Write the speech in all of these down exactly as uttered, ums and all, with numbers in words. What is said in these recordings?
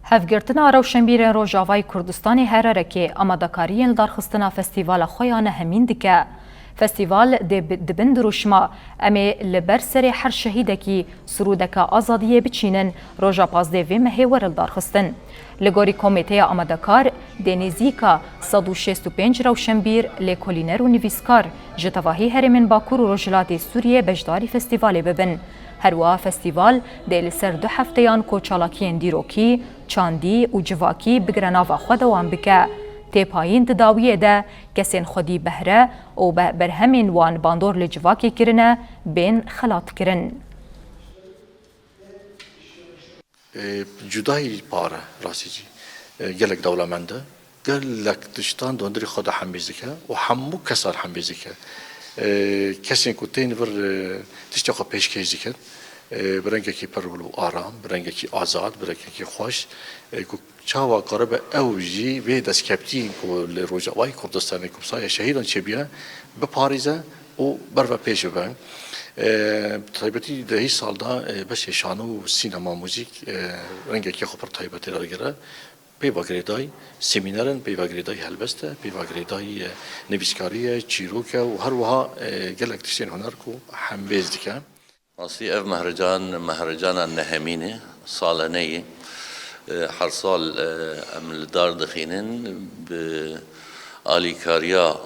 Hevgirtina Rewşenbîrên Rojavayê Kurdistanê Hererekê amadekariyên lidarxistina festîvala xwe ya nehemîn dike. Festîval dê bi- di bin dirûşma Em ê li ber serê her şehîdekî sirûdeke azadiyê biçînin roja pazdeh vê mehê were lidarxistin. Li gorî komîteya amadekar dê nêzîka sed û şêst û pênc rewşenbîr, lêkolîner û nivîskar ji tevahî herêmên Bakur û Rojhilatê Sûriyê beşdarî festîvalê bibin. Herwiha festîval dê li ser du hefteyan ku çalakiyên dîrokî, çandî û civakî bigire nava xwe dewam bike. Têpayîn di dawiyê de kesên xwedî behre û be berhemên wan bandor li civakê kirine, bên xelatkirin. E, cudayî pare, rastî jî, e, gelek dewlemend e. Gelek tiştan di hundirê xwe de hembêz dike û hemû kesan hembêz dike. E, kesên ku tên vir, e, tiştê xwe pêşkêş dikin, e, bi rengekî pir û aram, bi rengekî azad, bi rengekî xweş, e, ku çawa karibe ew jî vê destkeftiyên ku li Rojavayê Kurdistanê ku bi saya şehîdan çêbûye, biparêze û berve pêş bibe. E, bi taybetî di hî sal de, e, beşê şano û sînema, muzîk, e, rengekî xwe pir taybetî radigire. Peyva girêdayî semîner in, peyva girêdayî helbest e, peyva girêdayî, e, nivîskarî ye, çîrok e û her wiha, e, gelek tiştên huner ku hembêz dike. Rastî ev mehrecan, mehricana nehemîn e, saleneyê. E, her sal, e, em li dar dixînin bi alîkariya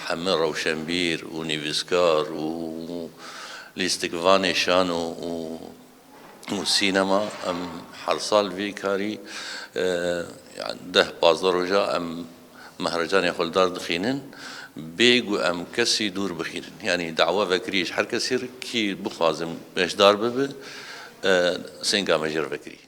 hemî rewşenbîr û nivîskar û lîstikvanê şano û û sînema, em her sal vê karî, e, yani deh pazdeh roja em mehrecanê xwe li dar dixînin, bê ku em kesî dûr bixînin. Yani dawa vekirî ji her kesî re kî bixwazin beşdar bibe, e, sênga me jê re vekirî.